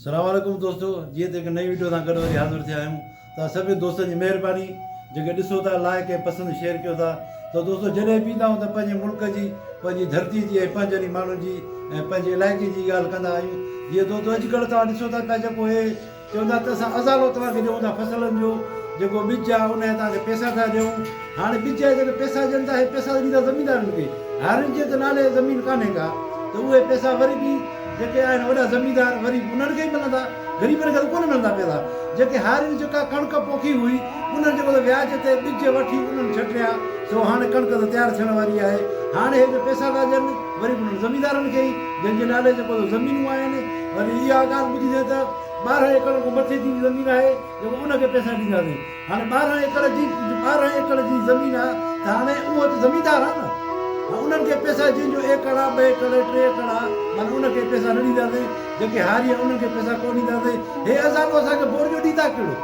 سلام عليڪم دوستو جيئن ته هڪ نئين وڊيو سان گڏ وري حاضر ٿيا آهيون توهان سڀني دوستن جي مهرباني جيڪي ڏسو ٿا لائڪ ۽ پسند شيئر ڪيو ٿا ته دوستو جڏهن به ايندا آهيون ته پنهنجي ملڪ جي پنهنجي ڌرتي جي ۽ پنهنجن ئي ماڻهن جي ۽ پنهنجي علائقي جي ڳالهه ڪندا آهيون جيئن دوستو اڄڪلهه توهان ڏسو ٿا پيا جيڪو هي چون ٿا ته اسان ازالو توهان کي ڏيون ٿا فصلن جو جيڪو ٻج آهي ان جا توهان کي پئسا ٿا ڏيون. هاڻي ٻج جا جيڪي پئسا ڏين ٿا اهي پئسا ته ڏيندا زميندارن کي، هارين جي ته نالي زمين ڪانهي ڪا ته اهي پئسا وري به جيڪي آهن وڏا زميندار وري به انهن کي ئي ملندا، غريبن کي ته ڪونه ملندا پئسا. جيڪي هارين جيڪا ڪڻڪ پوکي هئي انهن جيڪو ته وياج تي ٻج وٺي انهن ڇٽيا سو هاڻي ڪڻڪ ته تيار ٿيڻ واري آهي. هاڻي اهي جو پئسا ٿا ڏين وري به انهن زميندارن کي ئي جن جي نالي جيڪو ته زمينون آهن. وري اها ڳالهه ٻڌي ٿي ته 12 ايڪڙ کان مٿي جنهن جي زمين آهي جيڪو ان کي پئسا ڏينداسين. هاڻي 12 ايڪڙ جي 12 ايڪڙ جي زمين آ ته هاڻي اهو ته زميندار آ نه ها انهن کي پئسا جنهن جو ايڪڙ آ ٻه ايڪڙ ٽي ايڪڙ آ معنيٰ ان کي پئسا نه ڏينداسين جيڪي هاري آ انهن کي پئسا ڪونه ڏينداسين. هي ازالو اسان کي بورڊ جو ڏيندا ڪهڙو؟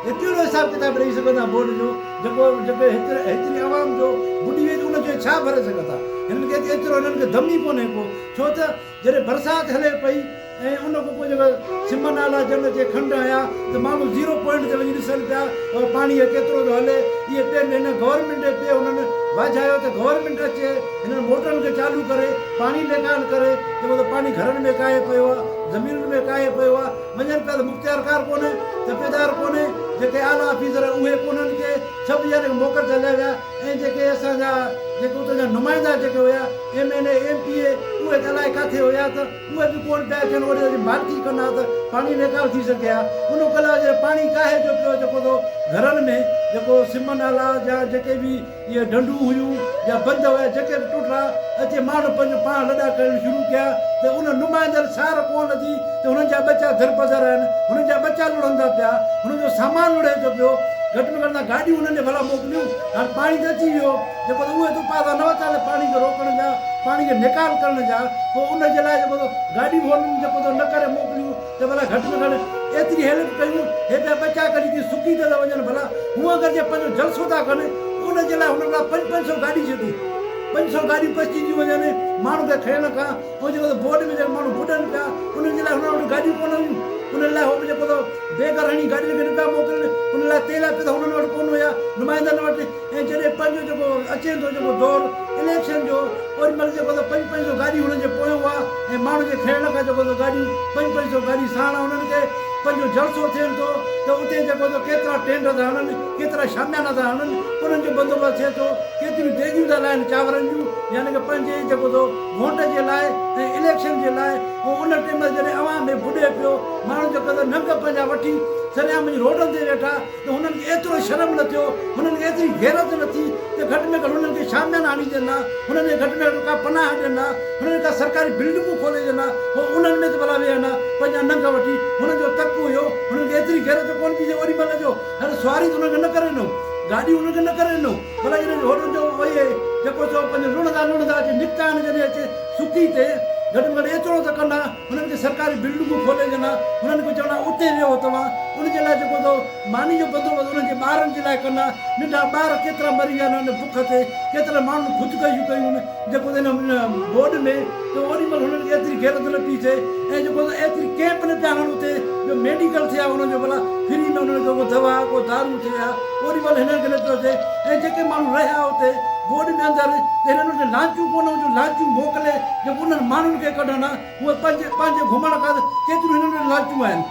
هي ڪهڙو حساب ڪتاب ڏئي سگهندا بورڊ جو جيڪو جيڪي هيتري هيتري عوام جو ٻڏي وئي ته ان جو ڇا ڀري سگهندا هنن کي ته ايترو هنن کي دم ئي ڪونهي ڪو ڇو ته جڏهن برسات هلي پئي ۽ ان کان پوء جيڪا سم نالا جن اچي کنڊ هنيا ته ماڻهو زيرو پوائنٽ تي وڃي ڏسن پيا اهو پاڻي هي ڪيترو ٿو هلي اهي پين هن گورنمينٽ پي هنن واجهايو ته گورنمينٽ اچي هنن موٽرن کي چالو ڪري پاڻي نيڪال ڪري جيڪو ته پاڻي گهرن ۾ ڪاهي پيو آهي زمينن ۾ ڪاهي پيو آهي وڃن پيا ته مختيارڪار ڪونهي تپيدار ڪونهي جيڪي اعليٰ آفيسر اهي ڪونهن ڪي سڀ يعني موڪل تي هليا ويا ۽ جيڪي اسان جا جيڪي اتان جا نمائندا جيڪي هيا M N A M P A اهي ته الائي ڪاٿي هيا ته اهي به ڪونه پيا اچن اوڏي اچي مالڪي ڪن ها ته پاڻي نيڪال ٿي سگهي ها ان ڪلا جڏهن پاڻي ڪاهي جو پيو جيڪو تو گهرن ۾ جيڪو سم نالا جا جيڪي به اهي ڍنڍون هيون يا بند هيا جيڪي به ٽٽا اچي ماڻهن پنهنجو پاڻ لڏا ڪرڻ شروع ڪيا ته ان نمائندن سار ڪونه لڌي ته هنن جا ٻچا دربدر آهن هنن جا ٻچا لڙهندا پيا هنن جو سامان لڙهي ٿو پيو گهٽ ۾ گهٽ تان گاڏيون هنن ڏي ڀلا موڪليون. هاڻ پاڻي ته اچي ويو، جيڪو ته اهي ته اپاء تان نه ورتا ته پاڻي کي روڪڻ جا، پاڻي کي نيڪال ڪرڻ جا، پوء ان جي لاء جيڪو ته گاڏيون به هنن جيڪو ته نه ڪري موڪليون ته ڀلا گهٽ ۾ گهٽ ايتري هيلپ ڪيون، هي پيا ٻچا ڪڍي ڪي سڪي ته ٿا وڃن ڀلا هونء اگر جي پنهنجو جلسو ٿا ڪن ان جي لاء هنن لاء پنج پنج سو گاڏي ڇڏي پنج سو گاڏيون پسجي ٿيون وڃن ماڻهن کي کڻڻ کان پوء جيڪو ته بورڊ ۾ جيڪي ماڻهو ٻڏن پيا انهن جي لاء هنن وٽ گاڏيون ڪونه هيون انهن لاء هو به جيڪو ته بي گهر هڻي گاڏين کي نه پيا موڪلين، ان لاء تيل جا پئسا هنن وٽ ڪونه هيا، نمائندن وٽ، ۽ جڏهن پنهنجو جيڪو اچي ٿو جيڪو دور اليڪشن جو اوڏي مهل جيڪو ته پنج پنج سو گاڏي هنن جي پويون هئا ۽ ماڻهن جي کڻڻ کان جيڪو ته گاڏيون پنج پنج سو گاڏي ساڻ هنن کي پنهنجو جلسو ٿين ٿو ته اتي جيڪو ته ڪيترا ٽينٽ ٿا هڻن ڪيترا شاميانا ٿا هڻن انهن جو بندوبست ٿئي ٿو ڪيتريون ديڳيون ٿا لاهن چانورن جون يعني ڪه پنهنجي جيڪو ته ووٽ جي لاء ۽ اليڪشن جي لاء ۽ ان ٽيم جڏهن عوام ۾ ٻڏي پيو ماڻهن جو قدر ننگ پنهنجا وٺي سرعام وڃي روڊن تي ويٺا ته هنن کي ايترو شرم نه ٿيو، هنن کي ايتري غيرت نه ٿي ته گهٽ ۾ گهٽ هنن کي شاميانا آڻي ڏين ها، هنن کي گهٽ ۾ گهٽ ڪا پناهه ڏين ها، هنن کي ڪا سرڪاري بلڊنگون کولي ڏين ها، هو انهن ۾ ته ڀلا ويهن ها، پنهنجا ننگ وٺي، هنن جو تڪ هيو، هنن کي ايتري غيرت ڪونه پئي ٿئي اوڏي مهل جو هر سواري ته هنن کي نه ڪري ڏنو، گاڏي هنن کي نه ڪري ڏنو، ڀلا جڏهن هنن جو اهي جيڪو سو پنهنجو لڙهندا لڙهندا اچي نڪتا آهن جڏهن اچي سڪي تي گهٽ ۾ گهٽ ايترو ته ڪن ها. هنن کي سرڪاري بلڊنگون کولي ڏين ها، هنن کي چون ها اتي ويهو توهان، ان جي لاء جيڪو اٿو ماني جو بندوبست انهن جي ٻارن جي لاء ڪن ها، ننڍا ٻار ڪيترا مري ويا آهن ان بک تي، ڪيترن ماڻهن خودڪشيون ڪيون آهن، جيڪو ته ان ٻوڏ ۾ ته اوڏي مهل هنن کي ايتري غيرت نه پئي ٿئي ۽ جيڪو ته ايتري ڪئمپ نه پيا هڻن اتي جو ميڊيڪل ٿئي ها انهن جو ڀلا فري ۾ انهن کي ڪو دوا ڪو دارون ٿئي ها اوڏي مهل هنن کي نه پيو ٿئي ۽ جيڪي ماڻهو رهيا اتي ٻوڏ ۾ اندر ته هنن وٽ لانچون ڪونه هيون جو لانچون موڪلي جيڪو انهن ماڻهن کي ڪڍن ها. اهي پنهنجي پنهنجي گهمڻ کان ڪيتريون هنن وٽ لانچون آهن،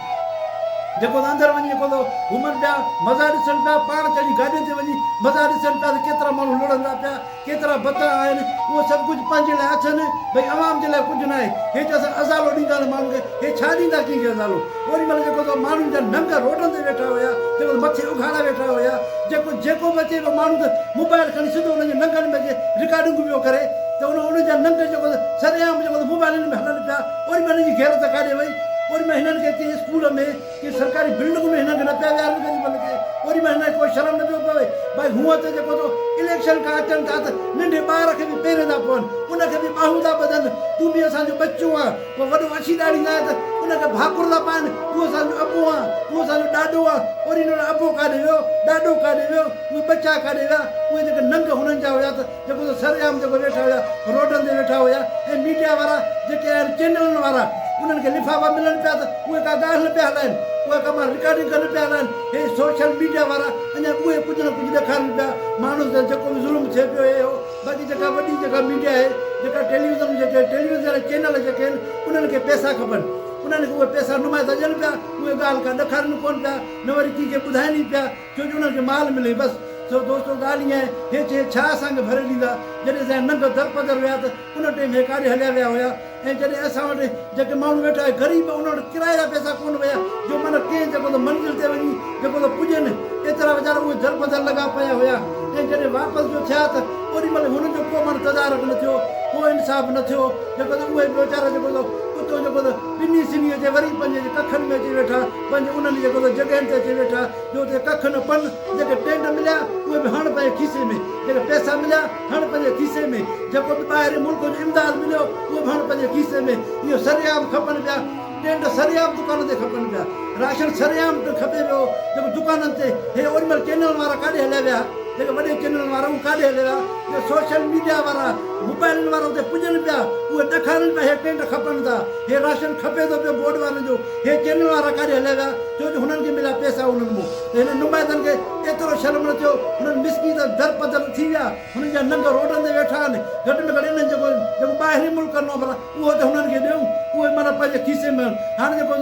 جيڪو ته اندر وڃي جيڪو ته گهمن پيا، مزا ڏسن پيا، پاڻ چڙهي گاڏين تي وڃي مزا ڏسن پيا ته ڪيترا ماڻهو لڙهندا پيا، ڪيترا بتا آهن، اهو سڀ ڪجهه پنهنجي لاء اٿن، ڀئي عوام جي لاء ڪجهه ناهي، هي ته اسان ازالو ڏينداسين ماڻهن کي، هي ڇا ڏيندا ڪنهن کي ازالو؟ اوڏي مهل جيڪو ته ماڻهن جا ننگ روڊن تي ويٺا هيا، جيڪو ته مٿي اگهاڙا ويٺا هيا، جيڪو جيڪو به اچي پيو ماڻهو ته موبائل کڻي سڌو انهن جي ننگن ۾ اچي رڪارڊنگون پيو ڪري ته ان انهن جا ننگ جيڪو ته سرعام جيڪو ته موبائلن ۾ هلن پيا اوڏي مهل هنن جي غيرت ڪاڏي وئي اوڏي مهل هنن کي ڪنهن اسڪول ۾ ڪنهن سرڪاري بلڊنگ ۾ هنن کي نه پيا ويهارين غريبن کي اوڏي مهل هنن کي ڪو شرم نه پيو پوي ڀائي هونء ته جيڪو ته اليڪشن کان اچن ٿا ته ننڍي ٻار کي به پيرين ٿا پون ان کي به ٻانهون ٿا ٻڌن تون به اسان جو ٻچو آن ڪو وڏو اڇي ڏاڙهي لاهي ته ان کي ڀاڪر ٿا پائن، تون اسان جو ابو آن، تون اسان جو ڏاڏو آن، اوري نوڙ ابو ڪاڏي ويو، ڏاڏو ڪاڏي ويو، اهي ٻچا ڪاڏي ويا، اهي جيڪي ننگ هنن جا هيا ته جيڪو ته سر عام جيڪو ويٺا هيا روڊن تي ويٺا هيا ۽ ميڊيا وارا جيڪي آهن چينلن وارا انهن کي لفافا ملن پيا ته اهي ڪا ڳالهه نه پيا هلائن، اها ڪا معنيٰ رڪارڊنگ ڪري نه پيا هلائن. هي سوشل ميڊيا وارا اڃا به اهي ڪجهه نه ڪجهه ڏيکارن پيا ماڻهن سان جيڪو به ظلم ٿئي پيو هي هو. باقي جيڪا وڏي جيڪا ميڊيا آهي، جيڪا ٽيليويزن جيڪي ٽيليويزن جا چينل جيڪي آهن انهن کي پئسا کپن، انهن کي اهي پئسا نمائندا ڏين پيا، اهي ڳالهه ڪا ڏکارن ڪونه پيا نه وري ڪنهن کي ٻڌائن ئي پيا. ڇو جو انهن کي مال ملي بس. سو دوستو ڳالهه ائين آهي، هي چئي ڇا اسان کي ڀري ڏيندا؟ جڏهن اسان جا ننگ درپدر ويا ته ان ٽيم هي ڪاڏي هليا ويا هيا ۽ جڏهن اسان وٽ جيڪي ماڻهو ويٺا هيا غريب انهن وٽ ڪرائي جا پئسا ڪونه هيا جو معنيٰ ڪنهن جيڪو ته منزل تي وڃي جيڪو ته پڄن ايترا ويچارا اهي درپدر لڳا پيا هيا ۽ جڏهن واپس جو ٿيا ته اوڏي مهل هنن جو ڪو معنيٰ تدارڪ نه ٿيو ڪو انصاف نه ٿيو جيڪو ته اهي به ويچارا جيڪو ته اتو جيڪو ته ٻني سني اچي وري پنهنجي ڪکن ۾ اچي ويٺا پنهنجي انهن جيڪو ته جڳهين تي اچي ويٺا. جو اتي ڪک نه پن، جيڪي ٽينٽ مليا، اهي به هڻ پنهنجي کيسي ۾، جيڪي پئسا مليا، هڻ پنهنجي کيسي ۾، جيڪو به ٻاهرين ملڪ جو امداد مليو، اهو به هڻ پنهنجي کيسي ۾، اهو سرعام کپن پيا، ٽينٽ سرعام دڪانن تي کپن پيا، راشن سرعام کپي پيو، جيڪو دڪانن تي، هي اوڏي مهل چينلن وارا ڪاڏي هليا ويا، جيڪي وڏي چينلن وارا اهي ڪاڏي هليا ويا، اهي سوشل ميڊيا وارا، موبائلن وارا اتي پڄن پيا، اهي ڏکارين پيا هي ٽينٽ کپن ٿا، هي راشن کپي ٿو پيو بورڊ وارن جو. هي چينل وارا ڪاڏي هليا ويا ڇو جو هنن کي مليا پئسا انهن مون ته هنن نمائندن کي ايترو شرم نه ٿيو هنن مسڪين ته در پدر ٿي ويا هنن جا ننگ روڊن تي ويٺا آهن گهٽ ۾ گهٽ انهن جيڪو جيڪو ٻاهرين ملڪن مان ڀلا اهو ته هنن کي ڏيون اهي معنيٰ پنهنجي کيسي ۾ هاڻي جيڪو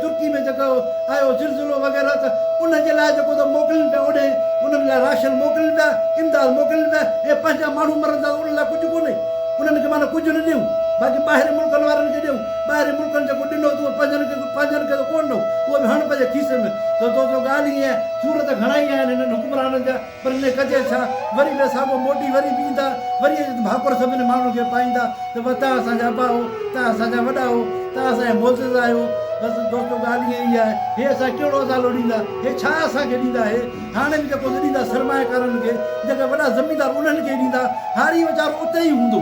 ترڪي ۾ جيڪو آيو زلزلو وغيره ته ان جي لاء جيڪو ته موڪلين پيا اوڏي انهن لاء راشن موڪلين پيا امداد موڪلين پيا ۽ پنهنجا ماڻهو مرن ٿا ته انهن لاء ڪجهه ڪونهي انهن کي معنيٰ ڪجهه نه ڏيون باقي ٻاهرين ملڪن وارن کي ڏيون ٻاهرين ملڪن جيڪو ڏنو ته اهو پنهنجن کي پنهنجن کي ته ڪونه ڏنو اهو به هڻ پنهنجي کيسي ۾. سو دوستو ڳالهه ائين آهي سور ته گهڻا ئي آهن هنن حڪمرانن جا پر انهي ڪجي ڇا وري به ساڳو موٽي وري به ايندا وري اچي ته ڀاڪر سڀني ماڻهن کي پائيندا ته بس تهان اسان جا ابا هو تهان اسان جا وڏا هو تهان اسان جا معزز آهيو بس دوستو ڳالهه ائين ئي آهي هي اسان کي ڪهڙو ازالو ڏيندا هي ڇا اسان کي ڏيندا هي هاڻي به جيڪو ڏيندا سرمائيڪارن کي جيڪي وڏا زميندار انهن کي ڏيندا هاري ويچارو اتي ئي هوندو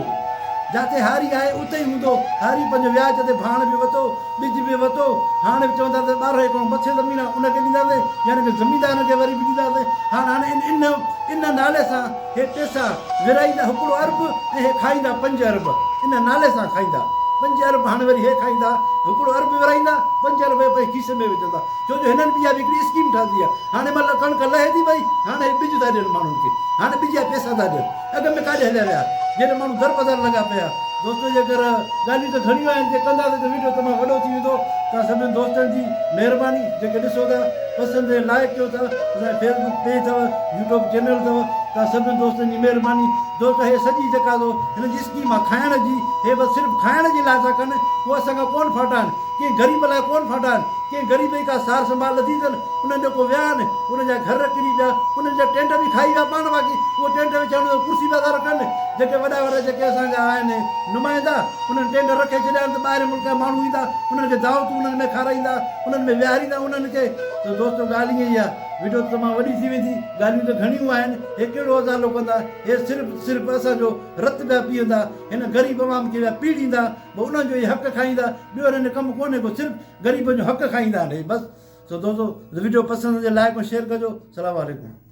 جاتي هاري آهي اتي ئي هوندو هاري پنهنجو وياج تي ڀاڻ به وتو ٻج به وتو هاڻي به چوندا ته 12 ايڪڙ مٿي زمين آهي ان کي ڏينداسين يعني ڪه زميندارن کي وري به ڏينداسين هاڻ هاڻي ان ان ان نالي سان هي پيسا ورهائيندا هڪڙو ارب ۽ هي کائيندا 5 ارب ان نالي سان کائيندا 5 ارب هاڻي وري هي کائيندا هڪڙو ارب ورهائيندا 5 ارب هي پنهنجي کيسي ۾ وجهندا ڇو جو هنن به اها به هڪڙي اسڪيم ٺاهي آهي هاڻي مطلب ڪڻڪ لهي ٿي پئي، هاڻي هي ٻج ٿا ڏين ماڻهن کي، هاڻي ٻج جا پئسا ٿا ڏين، اڳ ۾ ڪاڏي هليا ويا، جڏهن ماڻهو دربدر لڳا پيا. دوستو جيڪر ڳالهيون ته گهڻيون آهن جي ڪنداسين ته وڊيو تمام وڏو ٿي ويندو، توهان سڀني دوستن جي مهرباني جيڪي ڏسو ٿا، پسند ۽ لائيڪ ڪيو ٿا، اسان جو فيس بڪ پيج اٿو، يوٽيوب چينل اٿو، توهان سڀني دوستن جي مهرباني. دوستو هي سڄي جيڪا سو هنن جي اسڪيم آهي کائڻ جي، هي بس صرف کائڻ جي لاء ٿا ڪن، ڪو اسان کان ڪونه ڦاٽا آهن، ڪنهن غريب لاء ڪونه ڦاٽا آهن. ڪنهن غريب جي ڪا سار سنڀال لڌي اٿن، انهن جو ڪو ويا آهن، انهن جا گهر ڪري پيا، انهن جا ٽينٽ به کائي ويا پاڻ باقي اهي ٽينٽ وڇائڻ جو ڪرسي پيا ٿا رکن، جيڪي وڏا وڏا جيڪي اسان جا آهن نمائندا انهن ٽينٽ رکي ڇڏيا آهن ته ٻاهرين ملڪ جا ماڻهو ايندا انهن کي دعوتون انهن ۾ کارائيندا انهن ۾ ويهاريندا انهن کي ته دوستو ڳالهه ائين ئي آهي وڊيو ته تمام وڏي ٿي ويندي ڳالهيون ته گهڻيون آهن هي ڪهڙو ازالو ڪندا هي صرف صرف اسان جو رت پيا پيئندا هن غريب عوام کي پيا پيڙيندا به انهن جو ئي حق کائيندا ٻيو هنن جو ڪم ڪونهي ڪو صرف غريبن جو حق کائيندا آهن هي بس سو دوستو وڊيو پسند هجي لائڪ ۽ شيئر ڪجو سلام عليڪم.